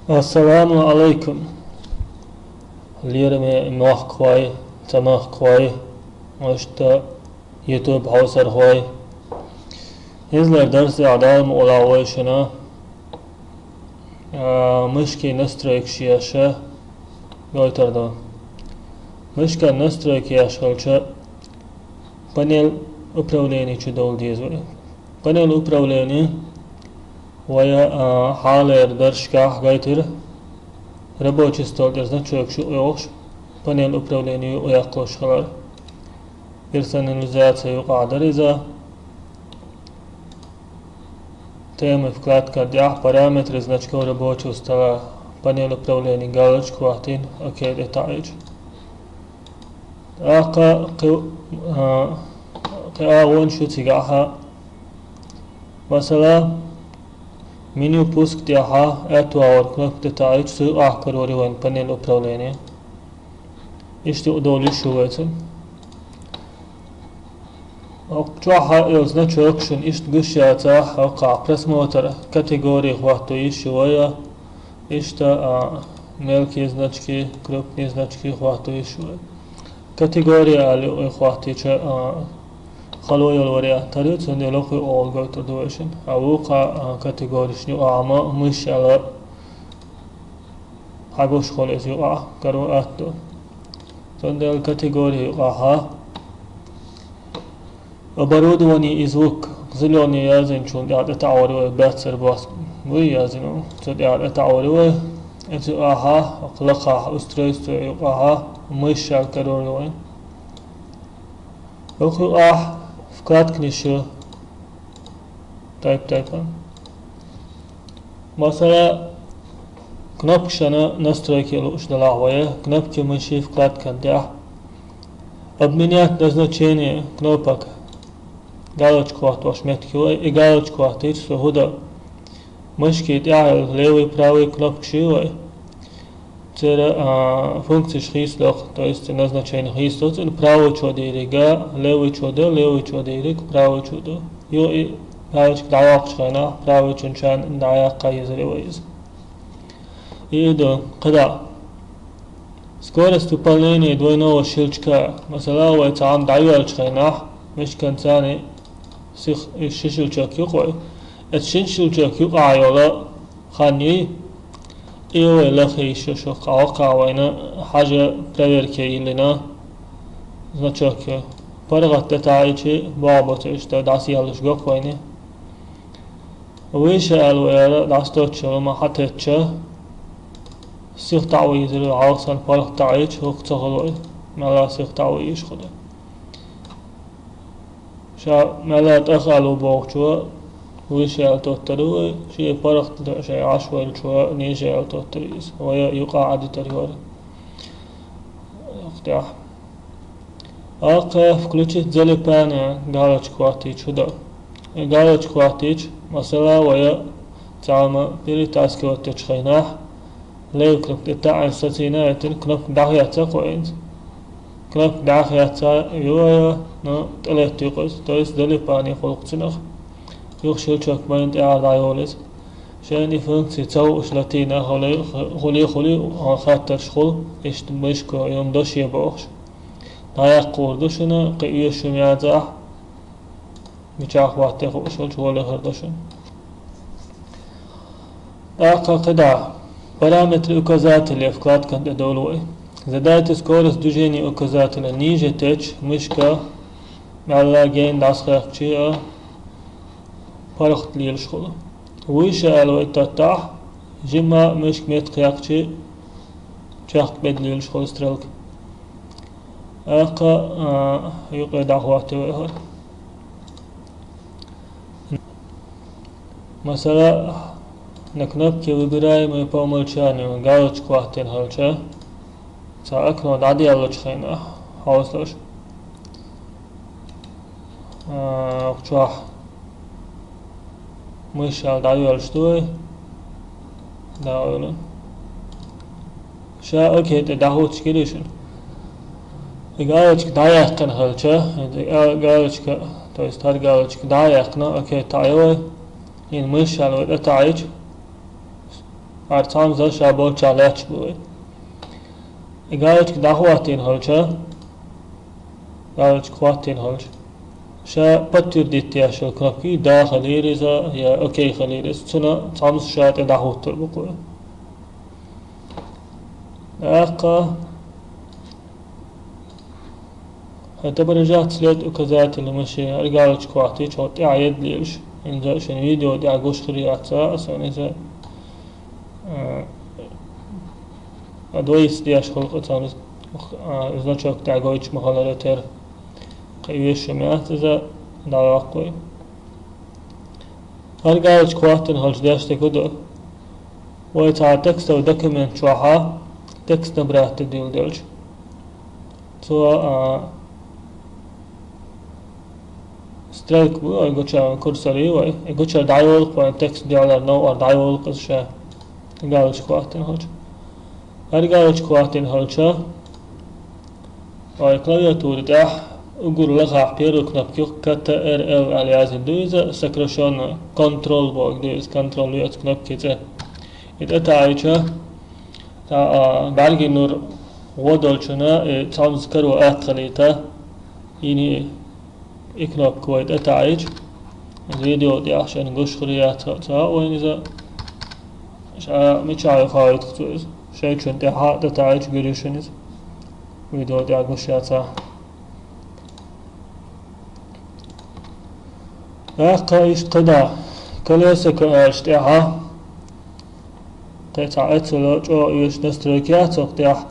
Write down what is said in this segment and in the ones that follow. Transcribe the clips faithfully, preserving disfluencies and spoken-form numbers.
Ассаламу алайкум. Лераме мохк хой, цамахк хой, ошта YouTube хьовсар хой. Излар дарс я далма ула вайшина. А, мышки настройкаш яша гойтар до. Мышка настройка яш халча панель управления чу дол дезва. Панель управления вая, а, хьалер даршках гайтир. Рабочий стол тӀер значок шу йохш, панель управления ю яккхош халар. Персонализация ю къадар иза. Темы вкладка дях параметры значков рабочего стола. Панель управления галочку хватин, окей, деталь. Аха, кы-, а, кы-, а, вон шу цигахьа. Масала, меню пуск тяха, эту аур кнопка тайч, су ахкар варивайн панель управления. Ишти удовлю шувайцем. Чуаха ил значок шун ишт гуш яца, ока просмотр категории хвату ишивая, ишта, а, мелкие значки, крупные значки хвату ишивая. Категория али ой хватича, а, халоял вариант тари, цунде лоху олгой тудуэшин. А вука, а, категоришни ама мышала хагуш холез юа, кару атто. Цунде категория юа ха. Оборудование и звук. Зелёный язын чун дяд это ауривай, бяцер бас. Вы язын, цу дяд это ауривай. Это аха, лаха, устройство ю аха, мышал кароривай. Уху ах, вкладка нишу. Тайп, тайпа. Масала, кнопка шана настройки луш далагъвая, кнопки мыши вкладка дя. Обменять назначение кнопок. Галочку хватваш метки вай, и галочку хватить сухуда. Мышки тя левый, правый кнопка ши вай. Цера, а, функциш хислох, то есть назначение хислох, цин правый чудо ирига, левый чудо, левый чудо ириг, правый чудо. Ю и галочка даяхчхайна, правый чун чан даяхка изривайз. И иду, когда скорость выполнения двойного щелчка, масала вай цан даяхчхайна, мышкан цани сих и шишилчок юкой. Эт шиншилчок юкайола, Ханни, и вай лахи шо шо као кавайна, хажа проверке илина, значок. Паргъат детаичи бабата ишта дас ялыш гоквайни. Выше алваяра дас точча ма хатетча, сих таъвизир алсан паргъат таич, хук цахалой. Мала сих таъвиш худа. Ша мала тахалу бохчу, выше ал тоттару, ши паргъат шай ашвал чу, ниже ал тоттарис. Вая юка ади таргар. Ихтя. Аха включить залипание, галочка хватить чуда. Галочка хватить, масала вая цама перетаскивать течхайнах. Лев кнопка тяан сацина этин кнопка дахъяца коинц. Кнопка дахъяца юая, но тэлэт юкъыз, то есть залипание холкцинах. Юх щелчок майн тяар дайолис. Шайни функции цау ушлатина хули, хули, хули, а, хаттарш хул, ишт мышко, юм дошье бохш. Даяк курдушина, кы юшум язах. Мичах ватте хушул чуоле хардашун. Аха кыда. Параметры указателя вкладка де долой. Задайте скорость движения указателя. Ниже теч, мышка, мала ген дас хакчи, а парахт лил школа. Выше алой татах, жима мышк мет хакчи, чахк бед лил школа стрелка. Аха, а, юкъе дахватти вехар. Масала, на кнопке, выбираемой по умолчанию, галочка вахтен халча. Ца окно дадияллач хайна, хауслаш. А, чуах. Мышал дайвал штуй. Да, ойлун. Ша окей, те дахуч киришин. И галочка даяхкан халча, и га-, галочка, то есть гар галочка даяхкна, окей, тайвай. Ин мышал вот это айч. ХӀара цхьамза ша болччахь лаьтташ ба вай. И галочка дӀахӀоттийна хилча, галочка хӀоттийна хилча, ша подтвердить деш йола кнопка, да хилийра иза, е окей хилийра иза, цунна цхьамза ша тӀе дӀахӀуттур бу-кх вай. ТӀаккха отображать след указателя мыши, хӀара галочка хӀоттийча, хьо тӀехьа едда лелаш. ХӀинца шун видео тӀехьа гуш хир яц, аса иза, а, а, двоица деш хул-кх цхьамза, а, значок тӀехьа гойтуш ма хилара тера. Кхы вешан ма яц иза, дӀайоккху вай. ХӀара галочка хӀоттийна хилча деш дерг фуд? Вай цхьа текстовый документ чохь текст набрать де дилла делча, цо, а, стрелка бу вай гуча, курсор ю вай. И гуча дӀайолу-кх вайн текст доьллар новкъара, дӀайолу-кх иза ша галочка хӀоттийна хилча. ХӀара галочка хӀоттийна хилча, вай клавиатура тӀехь уггар лахахь первый кнопка ю-кх К Т Р Л аьлла яздина ду иза, сокращённо контрол бохург ду иза, контрол ю оцу кнопки цӀе. И тӀе таӀийча, цхьа, а, бӀаьргийн нур гӀо долчунна, э, цхьамза каро атта хилийта, йина и кнопка вай тӀе таӀийча, видео тӀехь шайна гуш хир яц, ца хаьа вайна иза, ша мичахь ю хаийтахь цо иза. Шайчунна тӀехь тӀе таӀийча гур ю шуна иза. Видео тӀехь гуш яц. ТӀаккха иштта кхидӀа, колёсико аьллачу тӀехьа, кхин цхьа эццала чӀогӀа оьшуш настройка яц хӀокху тӀехь,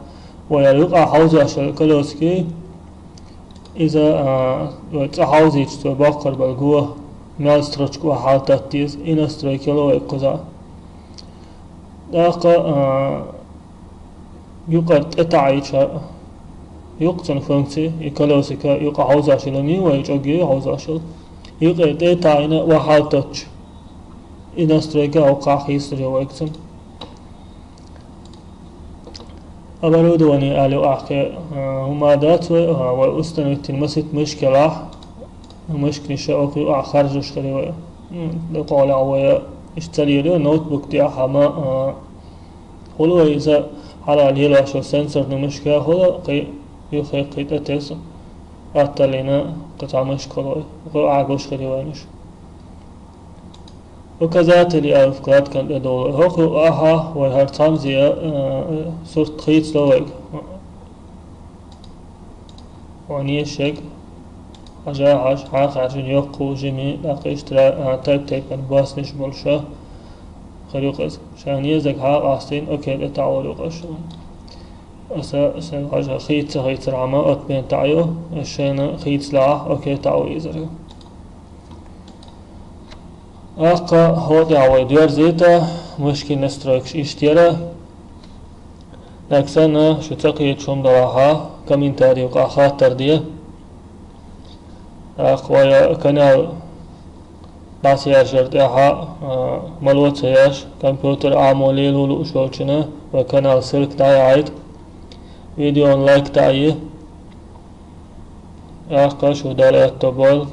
вай юкъахь хьовзош йолу колёсики, иза, а, вай цӀа хьовзийча, цо боккхур болу го, мел строчка охьа хьалататта деза, и настройка йолу вай кхузахь. ТӀаккха, а, юкъара тӀе таӀийча, ю-кх цуьнан функци, и колёсико юкъа хьовзош йолу ма ю вай, чӀогӀа ю хьовзош йолу. Юкъара тӀе а таӀийна, охьа хьалатоттуш, и настройка хӀокхахь хийцалур ю вайга цуьнан. Оборудование аьлла юкъахь кхин, а, хӀума дац вай, а, вай установить йина масийтта мышка елахь, мышканаш а хӀокху юкъахь харжуш хир ю вай. М, дукха хьолахь вай иштта ца лелайо, ноутбук тӀехь хӀума, а, хуьлу вай иза, хьалха лелош йолу сенсорный мышка хуьлу, кхин юххе кхин тӀе тесна, атталлина кхин цхьа мышка хуьлу вай. Кху юкъахь гуш хир ю вайна уьш. Указатели аьлла вкладкан тӀе долу. ХӀокху юкъахь вай хӀара цхьамза, э, сурт хийцало вайга. Вайн езарг хьажа, хьажа, хьан хаьржина йоккха, жима, тӀаккха иштта, а, тайп-тайпана боссанаш болуш хир ю-кх иза. Шайна езарг хьан а къастийна, окей тӀе таӀор ю-кх аша. Аса, сан хьажа хийца ца хийцархьама, отмена таӀайо, аса шайна хийцалахь, окей таӀо езар ю. ТӀаккха хӀокху тӀехь вай доьрзийта, мышкин настройкаш иштта яра. Нагахь санна шу ца кхеташ хӀума далахь, комментарий юкъахь хаттар де. ТӀаккха вай канал дӀасаяржар тӀехь, а, мало ца еш, компьютер Ӏамо лело лууш волчунна вай канал ссылка дӀаяхьийта. Видеона лайк дӀа а йи. ТӀаккха шу Дала аьтто бойла.